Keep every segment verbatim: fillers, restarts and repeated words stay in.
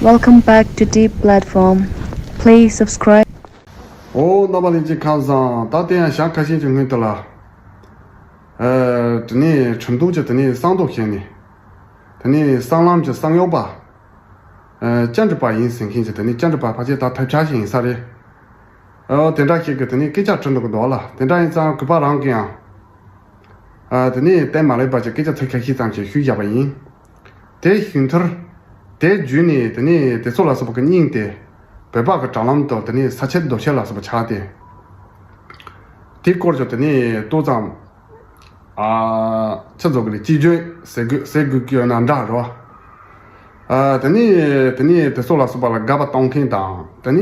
Welcome back to Deep Platform. Please subscribe. ཨོ། རྣམ་པ་ལྷན་རྒྱས་ཁམས་བཟང་། ད་དེ་ཡང་ཞག་ཁ་ཤས་ཀྱི་སྔོན་དུ་ལ། ཨ། དེ་ནས་ཁྲིམས་གཏུག་གི་དེ་ནས་གསང་སྡོམ་བྱས་ནས། དེ་ནས་གསང་ལམ་གྱི་གསང་གཡོག་པ། ཨ། བཅར་འདྲི་པ་ཡིན་ཟེར་མཁན་གྱི་དེ་ནས་བཅར་འདྲི་པ་ཕལ་ཆེར་ད་ཐབས་ཆག་ཞིག་ཡིན་ས་རེད། ཨོ། དེ་འདྲ་ཞིག་གི་དེ་ནས་སྐད་ཆ་དྲིས་འདུག་གི་འདུག་ལ། དེ་འདྲ་ཡིན་ཙང་གུས་པ་རང་གིས་ཡང་། ཨ། དེ་ནས་བསྟན་མ་ལེགས་པ་ཅིག་སྐད་ཆ་ཚིག་ཁ་ཤས་ཙམ་ཞིག་ཞུས་བཞག་པ་ཡིན། དེ་ཞུས་མཐར། དེ་བརྒྱུད་ནས་དེ་ནས་དེ་ཚོ་ལ་སོགས་པ་གི་སྙིང་དེ། བོད་པ་གི་དྲ་ལམ་དུ་དེ་ནས་ས་ཆེད་རྡོ་ཆེད་ལ་སོགས་པ་ཆགས་ཏེ། དེ་སྐོར་གྱི་དེ་ནས་ཏོག་ཙམ། ཨ། ཆི་ཟེར་དགོས་རེད། ཅིག་བརྗོད་ཟེར་དགོས་ཟེར་དགོས་ཀྱི་ཡོད་ན་འདྲ་རོ། ཨ། དེ་ནས་དེ་ནས་དེ་ཚོ་ལ་སོགས་པ་ལ་དགའ་བ་གཏོང་མཁན་དང་། དེ་ནས།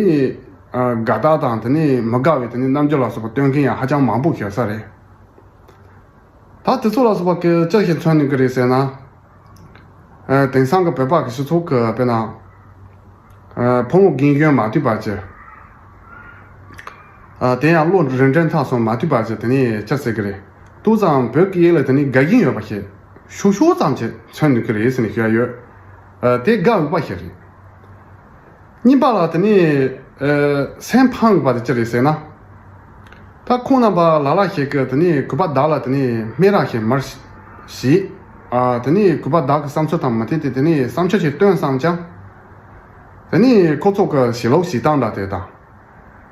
ཨ། དགའ་རྟགས་དང་དེ་ནས་མི་དགའ་བའི་དེ་ནས་རྣམ་འགྱུར་ལ་སོགས་པ་སྟོན་མཁན་ཡང་ཧ་ཅང་མང་པོ་ཡོད་ས་རེད། ད་དེ་ཚོ་ལ་སོགས་པ་གི་ཅི་ཞིག་མཚོན་ནུས་ཀྱི་རེད་ཟེར་ན། ཨ། དེང་སང་གི་བོད་པ་གི་སྤྱི་ཚོགས་ཀྱི་དཔེར་ན། ཨ། ཕོ་མོ་རྒན་གཞོན་མ་ལྟོས་པར་གྱི། ཨ། དེ་ཡང་ལོ་རེ་འབྲེལ་མཐའ་སོང་མ་ལྟོས་པར་གྱི་དེ་ནས་ཅི་ཟེར་གི་རེད། ཏོག་ཙམ་བོད་སྐད་ཡིག་ལ་དེ་ནས་དགའ་ཞེན་ཡོད་པ་ཞིག་ཤུགས་ཤུགས་ཙམ་ཞིག་མཚོན་ནུས་ཀྱི་རེད་ཟེར་ནས་ཞུ་ཡ་ཡོད། ཨ། དེ་དགའ་འོས་པ་ཞིག་རེད། གཉིས་པ་ལ་དེ་ནས། ཨ། སེམས་ཕམ་འོས་པ་དེ་ཅི་རེད་ཟེར་ན། ད་ཁོང་རྣམ་པ་ལ་ལ་ཞིག་གིས་དེ་ནས་གུས་པ་བདག་ལ་དེ་ནས་སྨད་ར་ཞིག་མར་བྱས། ཨ། དེ་ནས་གུས་པ་བདག་གི་བསམ་ཚུལ་དང་མི་མཐུན་ཏེ་དེ་ནས་བསམ་འཆར་ཞིག་བཏོན་བསམ་ཀྱང་། དེ་ནས་ཁོ་ཚོ་གི་ཞི་ལུགས་བྱེད་སྟངས་འདྲ་དེ་དང་།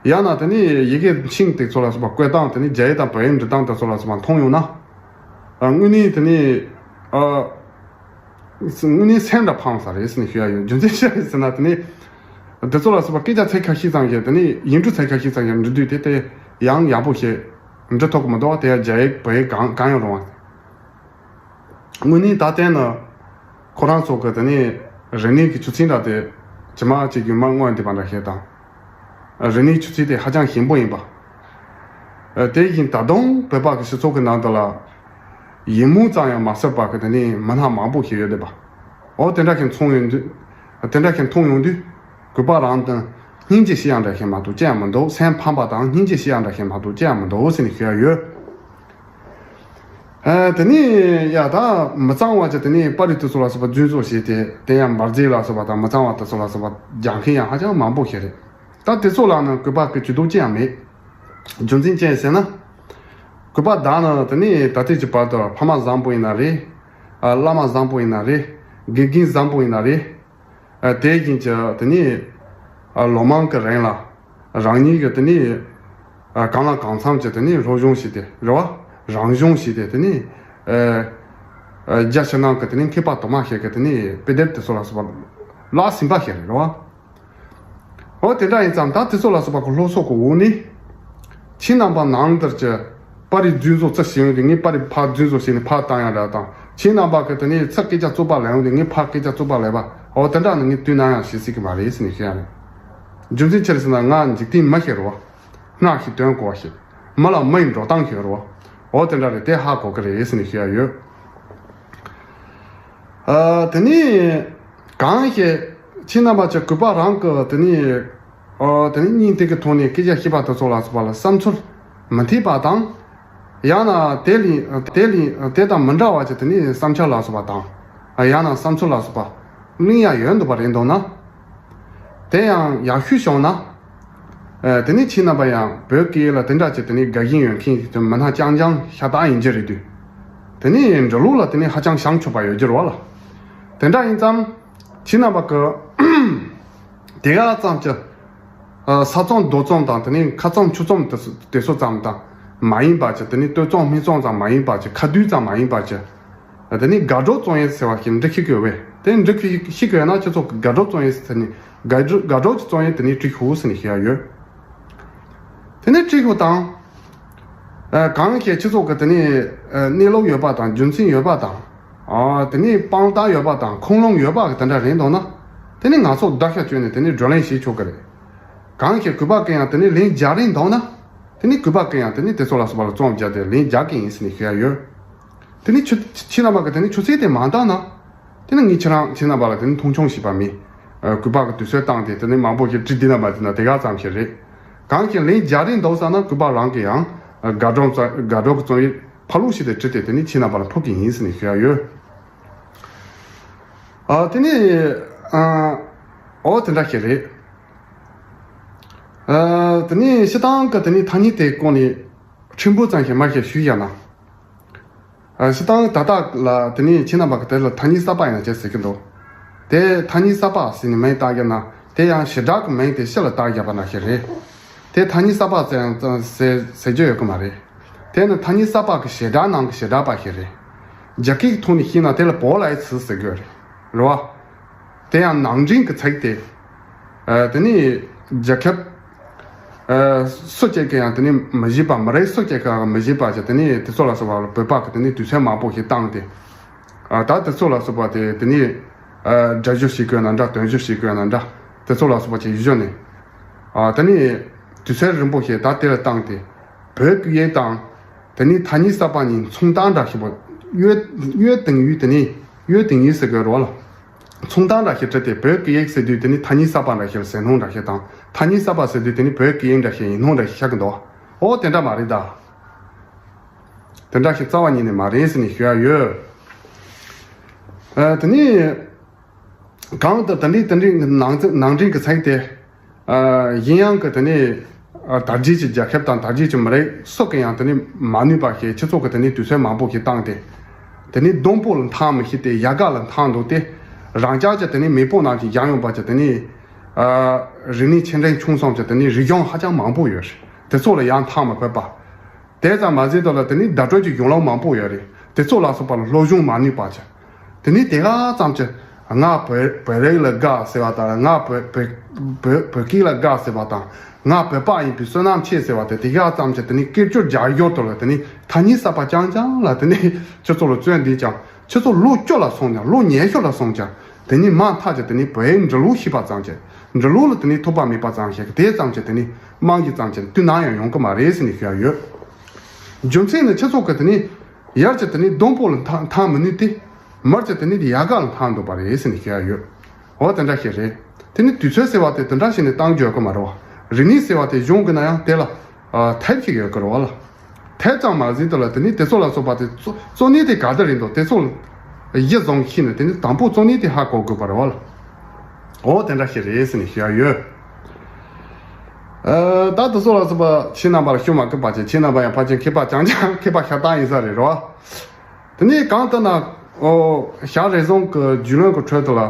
ཡང་ན་དེ་ནས་ཡི་གེ་ཤིང་དེ་ཚོ་ལ་སོགས་པ་བཀོད་སྟངས། དེ་ནས་རྒྱ་ཡིག་དང་བོད་ཡིག་འབྲི་སྟངས་དེ་ཚོ་ལ་སོགས་པ་མཐོང་ཡོང་ན། ཨ། དངོས་གནས་དེ་ནས། ཨ། དངོས་གནས་སེམས་འདྲ་ཕམ་ས་རེད་ཟེར་ནས་ཞུ་ཡ་ཡོད། རྒྱུ་མཚན་ཅི་རེད་ཟེར་ན། དེ་ནས་དེ་ཚོ་ལ་སོགས་པ་སྐད་ཆ་ཚིག་ཁ་ཤས་ཙམ་ཞིག་དེ་ནས་ཡིག་འབྲུ་ཚིག་ཁ་ཤས་ཙམ་ཞིག་འབྲི་དུས་དེ་དེ་ཡང་ཡག་པོ་ཞིག་འབྲི་ཐུབ་ཀྱི་མི་འདུག་དེ་ཡང་རྒྱ་ཡིག་བོད་ཡིག་གང་གང་ཡང་རུང་བ། དངོས་གནས་ད་ལྟ་ནི་ཁོ་རང་ཚོ་གི་དེ་ནས་རིག་གནས་ཀྱི་ཆུ་ཚད་འདྲ་དེ་ཇི་མ་ཇི་བཞིན་མར་མངོན་བསྡད་པ་འདྲ་ཞིག་དང་། རིག་གནས་ཆུ་ཚད་དེ་ཧ་ཅང་ཞན་པོ་ཡིན་པ། ཨ། དེ་བཞིན་ད་དུང་བོད་པ་གི་སྤྱི་ཚོགས་ཀྱི་ནང་དུ་ལ་ཡིད་སྨོན་ཙམ་ཡང་མ་བྱས་པ་གི་དེ་ནས་མི་སྣ་མང་པོ་ཞིག་ཡོད་བསྡད་པ། འོ། དེ་འདྲ་ཞིག་མཐོང་ཡོང་དུས། དེ་འདྲ་ཞིག་མཐོང་ཡོང་དུས། གུས་པ་རང་དང་སྙིང་རྗེ་ཞེ་ཡང་འདྲ་ཞིག་མ་གཏོགས་ཅི་ཡང་མི་འདུག་སེམས་ཕམ་པ་དང་སྙིང་རྗེ་ཞེ་ཡང་འདྲ་ཞིག་མ་གཏོགས་ཅི་ཡང་མི་འདུག་ཟེར་ནས་ཞུ་ཡ་ཡོད། ཨ། དེ་ནས་ཡ་ད་མི་གཙང་བ་ཅིག་དེ་ནས་པར་རིས་དེ་ཚོ་ལ་སོགས་པ་རྫུན་བཟོ་བྱས་ཏེ། དེ་ཡང་འབར་རྫས་ལ་སོགས་པ་དང་མི་གཙང་བ་དེ་ཚོ་ལ་སོགས་པ་རྒྱག་མཁན་ཡང་ཧ་ཅང་མང་པོ་ཞིག་རེད། ད་དེ་ཚོ་ལ་ནི་གུས་པ་གི་ཇུས་གཏོགས་ཅི་ཡང་མེད། རྒྱུ་མཚན་ཅི་ཡིན་ཟེར་ན། གུས་པ་བདག་ནི་དེ་ནས་ད་ལྟའི་གི་བར་དུ་ཕ་མ་བཟང་པོ་ཡིན་ན་རེད། ཨ། བླ་མ་བཟང་པོ་ཡིན་ན་རེད། དགེ་རྒན་བཟང་པོ་ཡིན་ན་རེད། ཨ། དེ་བཞིན་གྱི་དེ་ནས། ཨ། ལོ་མང་གི་རིང་ལ་རང་ཉིད་ཀྱི་དེ་ནས། ཨ། གང་ལ་གང་འཚམ་གྱི་དེ་ནས་སློབ་སྦྱོང་བྱས་ཏེ་རེད་བ། རང་སྦྱོང་བྱས་ཏེ་དེ་ནས། ཨ། ཨ། རྒྱ་ཕྱི་ནང་གི་དེ་ནས་མཁས་པ་དུ་མ་ཞིག་གི་དེ་ནས་དཔེ་དེབ་དེ་ཚོ་ལ་སོགས་པ་བཀླགས་ཟིན་པ་ཞིག་རེད་བ། འོ། དེ་འདྲ་ཡིན་ཙང་ད་དེ་ཚོ་ལ་སོགས་པ་གི་སློབ་གསོ་གི་འོག་ནས། ཁྱེད་རྣམ་པ་ནང་འདིར་གྱི་པར་རིས་རྫུན་བཟོ་ཅི་བྱས་ཡོང་དུས། ངས་པར་རིས་ཕར་རྫུན་བཟོ་བྱས་ནས་ཕར་བཏང་ཡ་འདྲ་དང་། ཁྱེད་རྣམ་པ་གི་དེ་ནས་ཚུར་སྐད་ཆ་རྩོད་པ་ལེན་ཡོང་དུས་ངས་ཕར་སྐད་ཆ་རྩོད་པ་ལེན་པ། འོ། དེ་འདྲ་ནི་ངས་དུས་ནམ་ཡང་བྱེད་སྲིད་ཀྱི་མ་རེད་ཟེར་ནས་བཤད་ཡ་རེད། རྒྱུ་མཚན་ཅི་རེད་ཟེར་ན། ང་འཇིག་རྟེན་མི་ཞིག་རེད་བ། སྔགས་ཤིག་འདོན་དགོས་པ་ཞིག་མི་ལ་མི་ཡི་འགྲོ་སྟངས་ཤིག་རེད་བ། འོ། དེ་འདྲ་རེད། དེ་ཧ་གོ་གི་རེད་ཟེར་ནས་བཤད་ཡ་ཡོད། ཨ། དེ་ནས་གང་ཞིག་ཁྱེད་རྣམ་པ་ཀྱི་གུས་པ་རང་གི་དེ་ནས། ཨ། དེ་ནས་སྙིང་དེ་གི་ཐོག་ནས་སྐད་ཆ་བཤད་པ་དེ་ཚོ་ལ་སོགས་པ་ལ་བསམ་ཚུལ་མི་མཐུན་པ་དང་། ཡང་ན་དེ་ལས་དེ་ལས་དེ་དང་མི་འདྲ་བ་ཅིག་དེ་ནས་བསམ་འཆར་ལ་སོགས་པ་དང་། ཨ། ཡང་ན་བསམ་ཚུལ་ལ་སོགས་པ་གླེང་ཡ་ཡོད་འདུག་པ་རེད་འདུག་ན། དེ་ཡང་ཡག་ཤོས་བྱུང་ན། ཨ། དེ་ནས་ཁྱེད་རྣམ་པ་ཡང་བོད་སྐད་ལ་དེ་འདྲ་ཅིག་དེ་ནས་དགའ་ཞེན་ཡོད་མཁན་གྱི་མི་སྣ་རྐྱང་རྐྱང་ཤ་སྟག་ཡིན་གྱི་རེད་དུས། དེ་ནས་འབྲི་ལུགས་ལ་དེ་ནས་ཧ་ཅང་བྱང་ཆུབ་པ་ཡོད་ཀྱི་རེད་བ་ལ། དེ་འདྲ་ཡིན་ཙང་ཁྱེད་རྣམ་པ་གི་དེ་ག་ཙམ་གྱི། ཨ། ས་རྩོམ་རྡོ་རྩོམ་དང་། དེ་ནས་ཁ་རྩོམ་ཆུ་རྩོམ་དེ་ཚོ་དེ་ཚོ་ཙམ་དང་མ་ཡིན་པ་ཅིག་དེ་ནས་སྟོད་རྩོམ་སྨད་རྩོམ་ཙམ་མ་ཡིན་པ་ཅིག་ཁ་བསྡུས་ཙམ་མ་ཡིན་པ་ཅིག་དེ་ནས་དགའ་སྤྲོ་རྩོམ་ཡས་ཟེར་བ་ཞིག་འབྲི་ཤེས་ཀྱི་ཡོད་པས། དེ་འབྲི་ཤེས་ཀྱི་ཡོད་ན་ཁྱེད་ཚོ་དགའ་སྤྲོ་རྩོམ་ཡས་ཟེར་ནས། དགའ་སྤྲོ་དགའ་སྤྲོ་གི་རྩོམ་ཡས་དེ་ནས་བྲིས་ཤོག་ཟེར་ནས་བཤད་ཡ་ཡོད། དེ་ནས་བྲིས་ཤོག་དང་། ཨ། གང་ཞིག་ཁྱེད་ཚོ་གི་དེ་ནས། ཨ། གནས་ལུགས་ཡོད་པ་དང་། རྒྱུ་མཚན་ཡོད་པ་དང་། ཨ། དེ་ནས་དཔང་རྟགས་ཡོད་པ་དང་། ཁུངས་ལུང་ཡོད་པ་གི་དེ་འདྲ་རེད་འདུག་ན། དེ་ནས་ང་ཚོ་བརྡར་ཤ་གཅོད་ནས་དེ་ནས་བགྲོ་གླེང་བྱེད་ཆོག་གི་རེད། གང་ཞིག་གུས་པ་གིས་ཡང་དེ་ནས་ལན་རྒྱག་རན་འདུག་ན། དེ་ནས་གུས་པ་གིས་ཡང་དེ་ནས་དེ་ཚོ་ལ་སོགས་པ་ལ་རྩོམ་བརྒྱབ་སྟེ་ལན་རྒྱག་གི་ཡིན་ཟེར་ནས་ཞུ་ཡ་ཡོད། དེ་ནས་ཁྱེད་ཁྱེད་རྣམ་པ་གིས་དེ་ནས་ཆུ་ཚད་དེ་མ་འདང་ན། དེ་ནས་ངས་ཁྱེད་རང་ཁྱེད་རྣམ་པ་ལ་དེ་ནས་མཐོང་ཆུང་བྱས་པ་མིན། ཨ། གུས་པ་གིས་དུས་ཚོད་བཏང་སྟེ་དེ་ནས་མང་པོ་ཞིག་བྲིས་བསྡད་ན་མ་བྲིས་ན་དེ་ག་ཙམ་ཞིག་རེད། གང་ཞིག་ལན་རྒྱག་རན་འདུག་བསམ་ན་གུས་པ་རང་གིས་ཡང་དགའ་སྤྲོ་རྩ་དགའ་སྤྲོ་གི་རྩོམ་ཡིག་ཕ་ལུགས་ཤིག་དེ་བྲིས་ཏེ་དེ་ནས་ཁྱེད་རྣམ་པ་ལ་ཕུལ་གི་ཡིན་ཟེར་ནས་ཞུ་ཡ་ཡོད། ཨ། དེ་ནས། ཨ། ཨོ་དེ་འདྲ་ཞིག་རེད། ཨ། དེ་ནས་སྤྱིར་བཏང་གི་དེ་ནས་ཐ་སྙད་དེ་སྐོར་ནས་ཕྲན་བུ་ཙམ་ཞིག་མར་ཞིག་ཞུས་བཞག་ན། ཨ། སྤྱིར་བཏང་ད་ལྟ་ལ་དེ་ནས་ཁྱེད་རྣམ་པ་གི་དེ་ལ་ཐ་སྙད་གསར་པ་ཡིན་ན་ཅེས་ཟེར་གྱི་འདུག་དེ་ཐ་སྙད་གསར་པ་ཟེར་ནས་མིང་བཏགས་བཞག་ན་དེ་ཡང་བྱེ་བྲག་གི་མིང་དེ་སྤྱི་ལ་བཏགས་བཞག་པ་ནང་བཞིན་རེད། དེ་ཐ་སྙད་གསར་པ་ཟེར་ཡང་ཟེར་ཟེར་རྒྱུ་ཡོད་གི་མ་རེད། དེ་ནི་ཐ་སྙད་གསར་པ་གི་བྱེ་བྲག་ནང་གི་བྱེ་བྲག་པ་ཞིག་རེད། རྒྱ་སྐད་ཀྱི་ཐོག་ནས་བཤད་ན་དེ་ལ་བོ་ལའི་ཚིག་ཟེར་དགོས་རེད། རེད་བ། དེ་ཡང་ནང་འདྲེན་གྱི་ཚིག་དེ། ཨ། དེ་ནས་རྒྱལ་ཁབ། ཨ། སུ་གཅིག་གིས་ཡང་དེ་ནས་མི་ཤེས་པ། མི་རིགས་སུ་གཅིག་གིས་མི་ཤེས་པ་ཅིག་དེ་ནས་དེ་ཚོ་ལ་སོགས་པ་ལ་བོད་པ་གི་དེ་ནས་དུས་ཚོད་མང་པོ་ཞིག་བཏང་སྟེ། ཨ། ད་དེ་ཚོ་ལ་སོགས་པ་དེ་དེ་ནས། ཨ། སྒྲ་སྒྱུར་བྱེད་དགོས་ན་འདྲ། དོན་སྒྱུར་བྱེད་དགོས་ན་འདྲ། དེ་ཚོ་ལ་སོགས་པ་ཅིག་ཡིན་ཞོར་ནས། ཨ། དེ་ནས་དུས་ཚོད་རིང་པོ་ཞིག་ད་དེ་ལ་བཏང་སྟེ། བོད་སྐད་ཡིག་དང་དེ་ནས་ཐ་སྙད་གསར་པ་གཉིས་མཚུངས་རྟགས་འདྲ་ཞིག་པོ། ཡོད་ཡོད་དང་ཡོད་དེ་ནས་ཡོད་དང་ཡོད་ཟེར་དགོས་རེད་བ་ལ། མཚུངས་རྟགས་འདྲ་ཞིག་བྲིས་ཏེ་བོད་སྐད་ཡིག་ཟེར་དུས་དེ་ནི་ཐ་སྙད་གསར་པ་འདྲ་ཞིག་ཟེར་སྣང་འདྲ་ཞིག་དང་། ཐ་སྙད་གསར་པ་ཟེར་དུས་དེ་ནི་བོད་སྐད་ཡིག་འདྲ་ཞིག་ཡིན་སྣང་འདྲ་ཞིག་ཤར་གི་འདུག་ཨོ་དེ་འདྲ་མ་རེད་ད། དེ་འདྲ་ཞིག་རྩ་བ་ཉིད་ནས་མ་རེད་ཟེར་ནས་ཞུ་ཡ་ཡོད། ཨ། དེ་ནི་གང་ལྟར་དེ་འདྲའི་དེ་འདྲའི་ནང་ནང་འདྲེན་གྱི་ཚིག་དེ། ཨ། གཞན་ཡང་གི་དེ་ནས། ཨ། དར་རྒྱས་ཀྱི་རྒྱལ་ཁབ་དང་དར་རྒྱས་ཀྱི་མི་རིགས་སུ་གིས་ཡང་དེ་ནས་མ་ནུས་པ་ཞིག་ཁྱེད་ཚོ་གིས་དེ་ནས་དུས་ཚོད་མང་པོ་ཞིག་བཏང་སྟེ། དེ་ནས་སྡོང་པོ་ལ་འཐམ་མི་ཤེས་ཏེ་ཡལ་ག་ལ་འཐམ་འདུག་སྟེ། རང་ཅག་གི་དེ་ནས་མེས་པོ་རྣམས་ཀྱིས་བཞག་ཡོད་པ་ཀྱི་དེ་ནས། ཨ། རིག་གནས་ཆེ་འབྲིང་ཆུང་གསུམ་གྱི་དེ་ནས་རིག་གཞུང་ཧ་ཅང་མང་པོ་ཡོད་རེད། དེ་ཚོ་ལ་ཡང་འཐམ་མི་ཕོད་པ། དེ་ཙམ་མ་ཟད་དེ་ལ་དེ་ནས་བརྡ་སྤྲོད་ཀྱི་གཞུང་ལུགས་མང་པོ་ཡོད་རེད། དེ་ཚོ་ལ་སོགས་པ་ལ་སློབ་སྦྱོང་མ་ནུས་པ་ཅིག་དེ་ནས་དེ་ག་ཙམ་གྱི་ང་བོད་བོད་རིགས་ལ་དགའ་ཟེར་བ་དང་། ང་བོད་བོད་བོད་བོད་སྐད་ལ་དགའ་ཟེར་བ་དང་། ང་བོད་པ་ཡིན་པའི་བསོད་ནམས་ཆེ་ཟེར་བ་དེ་དེ་ག་ཙམ་གྱི་དེ་ནས་སྐད་སྒྱུར་རྒྱག་ཡོད་དོ་ལ། དེ་ནས་ཐ་སྙད་གསར་པ་རྐྱང་རྐྱང་ལ་དེ་ནས་ཁྱེད་ཚོ་ལ་བརྩོན་འདུག་ཀྱང་། ཁྱེད་ཚོ་ལོ་བཅུ་ལ་སོང་ཀྱང་། ལོ་ཉི་ཤུ་ལ་སོང་ཀྱང་། དེ་ནས་མ་མཐའ་ཅིག་དེ་ནས་བོད་ཡིག་འབྲི་ཀློག་ཤེས་པ་ཙམ་གྱི། འབྲི་ཀློག་ལ་དེ་ནས་ཐོགས་པ་མེད་པ་ཙམ་ཞིག་དེ་ཙམ་གྱི་དེ་ནས་རྨང་གཞི་ཙམ་གྱི་དུས་ནམ་ཡང་ཡོང་གི་མ་རེད་ཟེར་ནས་ཞུ་ཡ་ཡོད། རྒྱུ་མཚན་ནི་ཁྱེད་ཚོ་གི་དེ་ནས་ཡར་གྱི་དེ་ནས་སྡོང་པོ་ལ་འཐམ་འཐམ་མི་ནུས་ཏེ། མར་གྱི་དེ་ནས་ཡལ་ག་ལ་འཐམ་འདུག་པ་རེད་ཟེར་ནས་ཞུ་ཡ་ཡོད། འོ་དེ་འདྲ་ཞིག་རེད། དེ་ནས་དུས་ཚོད་ཟེར་བ་དེ་དེ་འདྲ་ཞིག་ནས་བཏང་རྒྱུ་ཡོད་གི་མ་རེད་བ། རིག་གནས་ཟེར་བ་དེ་གཞུང་གི་ན་ཡང་དེ་ལ། ཨ། ཐེབས་ཤིག་ཡོད་གི་རེད་བ་ལ། ཐེབས་ཙམ་མ་ཟད་དེ་ལ་དེ་ནས་དེ་ཚོ་ལ་སོགས་པ་དེ་གཙོ་གཙོ་གནད་དེ་ག་དེ་རེད་འདུག་དེ་ཚོ་ལ་གཞི་བཟུང་ཤེས་ནས་དེ་ནས་དང་པོ་གཙོ་གནད་དེ་ཧ་གོ་དགོས་པ་རེད་བ་ལ། འོ་དེ་འདྲ་ཞིག་རེད་ཟེར་ནས་ཞུ་ཡ་ཡོད། ཨ། ད་དེ་ཚོ་ལ་སོགས་པ་ཁྱེད་རྣམ་པར་ཞུ་མ་དགོས་པ་བྱས། ཁྱེད་རྣམ་པ་ཡང་ཕལ་ཆེར་མཁས་པ་རྐྱང་རྐྱང་མཁས་པ་ཤ་སྟག་ཡིན་ས་རེད་རོ། དེ་ནས་གང་ལྟར་ན། ཨོ། ཞག་རེ་ཟུང་གི་རྒྱུས་ལོན་གྱི་ཁྲོད་དུ་ལ།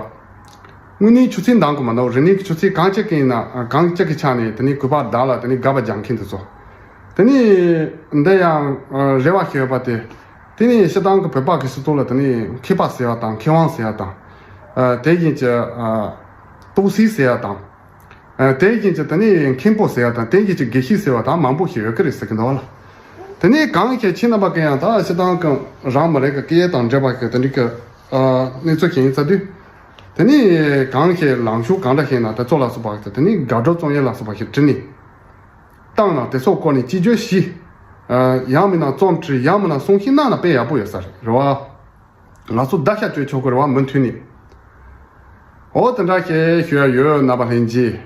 དངོས་གནས་ཆུ་ཚད་འདང་གི་མ་འདུག་རིག་གནས་ཀྱི་ཆུ་ཚད་གང་ཅི་གི་ཡིན་ན། གང་ཅི་གི་ཆ་ནས་དེ་ནས་གུས་པ་བདག་ལ་དེ་ནས་དགག་པ་རྒྱག་མཁན་དེ་ཚོ། དེ་ནས་འདི་ཡང་རེ་བ་ཞིག་ཡོད་པ་དེ། དེ་ནས་སྤྱིར་བཏང་གི་བོད་པ་གི་སྤྱི་ཚོགས་ལ་དེ་ནས་མཁས་པ་ཟེར་བ་དང་། མཁས་དབང་ཟེར་བ་དང་། ཨ། དེ་བཞིན་གྱི། ཨ། རྟོགས་སྲིད་ཟེར་བ་དང་། ཨ། དེ་བཞིན་གྱི་དེ་ནས་མཁན་པོ་ཟེར་བ་དང་། དེ་བཞིན་གྱི་དགེ་བཤེས་ཟེར་བ་དང་མང་པོ་ཞིག་ཡོད་ཀྱི་རེད་ཟེར་གྱི་འདུག་བ་ལ། དེ་ནས་གང་ཞིག་ཁྱེད་རྣམ་པ་གིས་ཡང་ད་སྤྱིར་བཏང་གི་རང་མི་རིགས་ཀྱི་སྐད་ཡིག་དང་འབྲེལ་བ་གི་དེ་འདྲའི་གི། ཨ། གནས་ཚུལ་ཞིག་ཡིན་ཚར་དུས། དེ་ནས་གང་ཞིག་ལངས་ཕྱོགས་གང་འདྲ་ཞིག་ན་དེ་ཚོ་ལ་སོགས་པ་གི་དེ་ནས་དགག་སྒྲུབ་རྩོམ་ཡིག་ལ་སོགས་པ་ཞིག་བྲིས་ནས་བཏང་ན། དེ་ཚོ་སྐོར་ནས་དཔྱད་བརྗོད་བྱས། ཨ། ཡང་མིན་ན་རྩོམ་བྲིས། ཡང་མིན་ན་གསུང་བཤད་གནང་ན་དཔེ་ཡག་པོ་ཡོད་ས་རེད་རེད་བ། ང་ཚོ་བརྡ་ཤ་གཅོད་ཆོག་གི་རེད་བ། མུ་མཐུད་ནས། འོ་དེ་འདྲ་ཞིག་ཞུ་ཡ་ཡོད། རྣམ་པ་ལྷན་རྒྱས།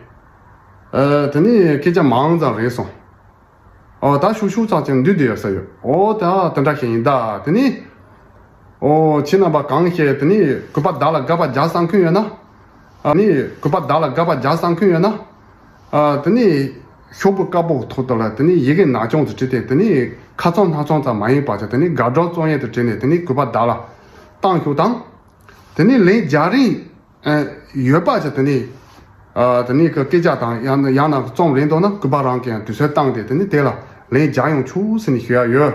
ཨ། དེ་ནས་སྐད་ཆ་མང་ཙམ་རེད་སོང་། འོ་ད་ཤུགས་ཤུགས་ཙམ་ཅིག་འདུས་བསྡད་ཡོད་ས་ཡོད། འོ་ད་དེ་འདྲ་ཞིག་ཡིན་ད། དེ་ནས། འོ་ཁྱེད་རྣམ་པ་གང་ཞིག་དེ་ནས་གུས་པ་བདག་ལ་དགག་པ་རྒྱག་བསམ་མཁན་ཡོད་ན། ཨ་ནི་གུས་པ་བདག་ལ་དགག་པ་རྒྱག་བསམ་མཁན་ཡོད་ན། ཨ། དེ་ནས་ཤོག་བུ་དཀར་པོ་ཐོག་ཏུ་ལ། དེ་ནས་ཡི་གེ་ནག་ཆུང་དུ་བྲིས་ཏེ། དེ་ནས་ཁ་ཚང་སྣ་ཚང་ཙམ་མ་ཡིན་པ་ཅིག་དེ་ནས་དགག་སྒྲུབ་རྩོམ་ཡིག་དུ་བྲིས་ནས་དེ་ནས་གུས་པ་བདག་ལ་བཏང་ཤོག་དང་། དེ་ནས་ལན་རྒྱག་རིན། ཨ། ཡོད་པ་ཅིག་དེ་ནས། ཨ། དེ་ནས་ཀྱི་སྐད་ཆ་དང་། ཡང་ན་ཡང་ན་རྩོམ་རེད་འདུག་ན་གུས་པ་རང་གིས་ཡང་དུས་ཚོད་བཏང་སྟེ་དེ་ནས་དེ་ལ་ལན་རྒྱག་ཡོང་ཆོག་ཟེར་ནས་ཞུ་ཡ་ཡོད།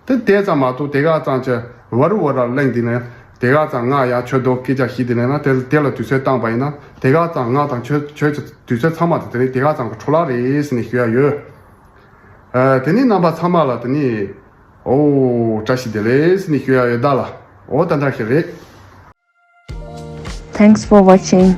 དེ་དེ་ཙམ་མ་གཏོགས་དེ་ག་ཙམ་གྱི་ཝར་ཝར་གླེང་དེ་ནས། དེ་ག་ཙམ་ང་ཡང་ཁྱོད་དོ་སྐད་ཆ་བཤད་དེ་ནས་ན། དེ་དེ་ལ་དུས་ཚོད་བཏང་པ་ཡིན་ན། དེ་ག་ཙམ་ང་དང་ཁྱོད་ཁྱོད་ཀྱི་དུས་ཚོད་ཚང་མ་དེ་དེ་ནས་དེ་ག་ཙམ་གྱི་འཕྲོ་བརླག་རེད་ཟེར་ནས་ཞུ་ཡ་ཡོད། ཨ། དེ་ནས་རྣམ་པ་ཚང་མ་ལ་དེ་ནས། ཨོ། བཀྲ་ཤིས་བདེ་ལེགས་ཟེར་ནས་ཞུ་ཡ་ཡོད་ད་ལ། འོ་ད་འདྲ་ཞིག་རེད། Thanks for watching.